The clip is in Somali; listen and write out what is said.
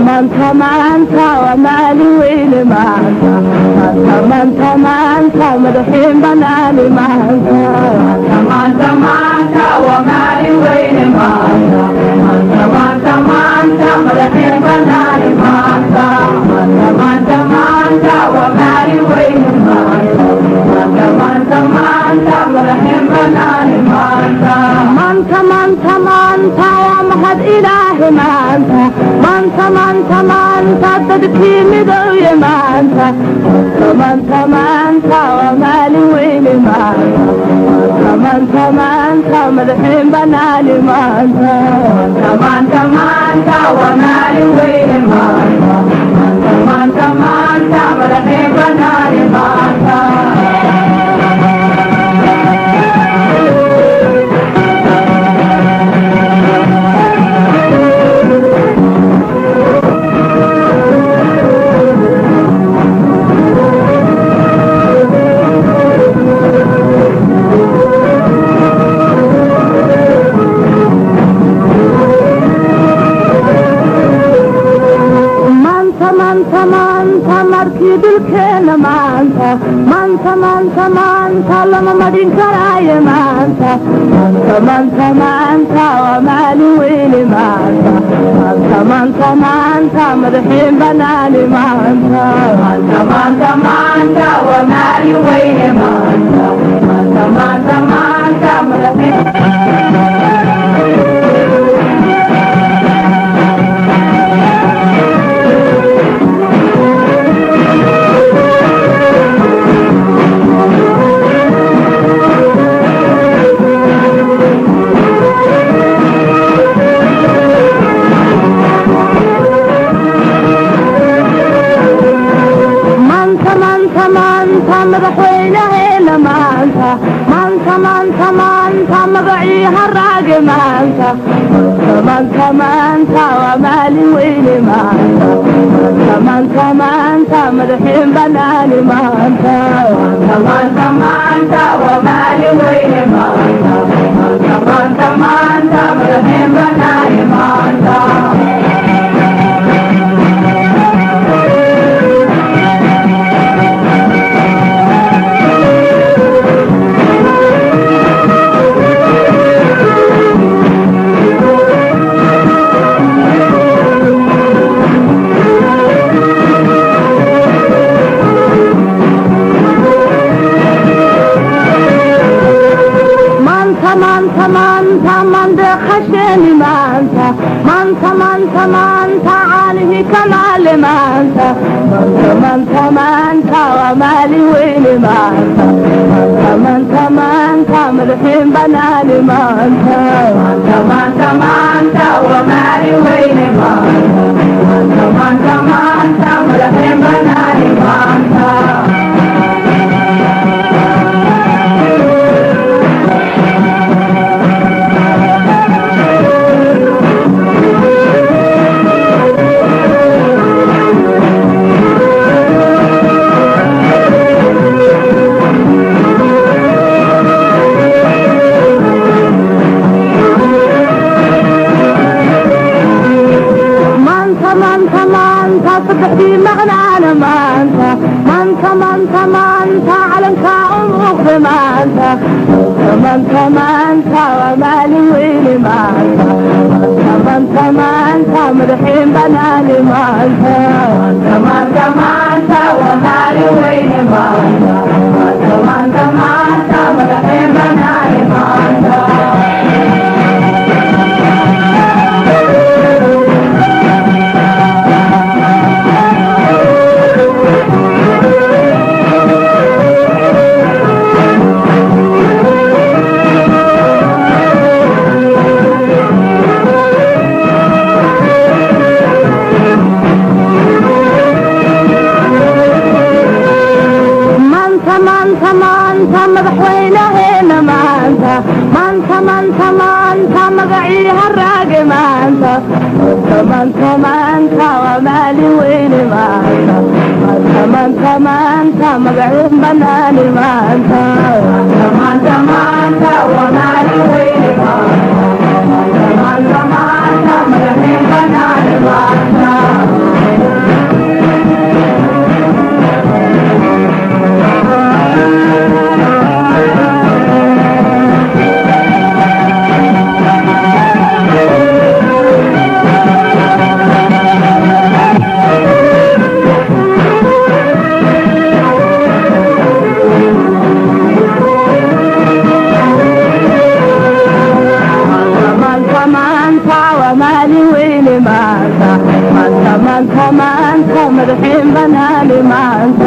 Maanta, maanta waa maalin weyne maanta. Maanta, maanta, maanta madaxiin banaani maanta. Maanta, maanta waa maalin weyne maanta. Maanta, maanta, maanta madaxiin banaani maanta. Maanta, maanta, maanta waa maalin weyne maanta. Maanta, maanta, maanta madaxiin banaani maanta. Maanta, maanta, maanta waa mahad Ilaahi maanta. Maanta, maanta, maanta dadkii midowye maanta. Maanta, maanta waa maalin weyne maanta. Maanta, maanta madaxiin banaani maanta. Maanta, maanta waa maalin weyne maanta. Maanta, maanta madaxiin banaani maanta. Maanta, maanta, maanta markii dhulkeena maanta. Maanta, maanta, maanta lama marin karaayo maanta. Maanta, maanta, maanta waa maalin weyne maanta. Maanta, maanta, maanta madaxiin banaani maanta. Maanta, maanta, maanta waa maalin weyne maanta. Maanta, maanta, maanta madaxiin. Maanta, maanta, maanta madaxweynaheena maanta. Maanta, maanta, maanta magacii haraage maanta. Maanta, maanta waa maalin weyne maanta. Maanta, maanta madaxiin banaani maanta. Maanta, maanta waa maalin weyne maanta. Maanta, maanta madaxiin banaani maanta. Maanta, maanta, maanta mandeeqasheeni maanta. Maanta, maanta, maanta caanihii kamaale maanta. Maanta, maanta, maanta waa maalin weyne maanta. Maanta, maanta, maanta madaxiin banaani maanta. Maanta, maanta, maanta waa maalin weyne maanta. Maanta, maanta, maanta madaxiin banaani maanta. Maanta, maanta, maanta saddexdii maqnaana maanta. Maanta, maanta, maanta calankaa u muuqda maanta. Maanta, maanta waa maalin weyne maanta. Maanta, maanta madaxiin banaani maanta. Maanta, maanta waa maalin weyne maanta. Maanta, maanta madaxiin banaani maanta. Maanta, maanta, maanta madaxweynaheena maanta. Maanta, maanta, maanta. Magacii haraage maanta, maanta, maanta, maanta waa maalin weyne maanta, maanta, maanta, maanta magaciin banaani maanta, maanta, maanta waa maalin weyne maanta, maanta, maanta magaciin banaani maanta. Maanta, maanta waa maalin weyne maanta, maanta, maanta, maanta madaxiin banaani maanta.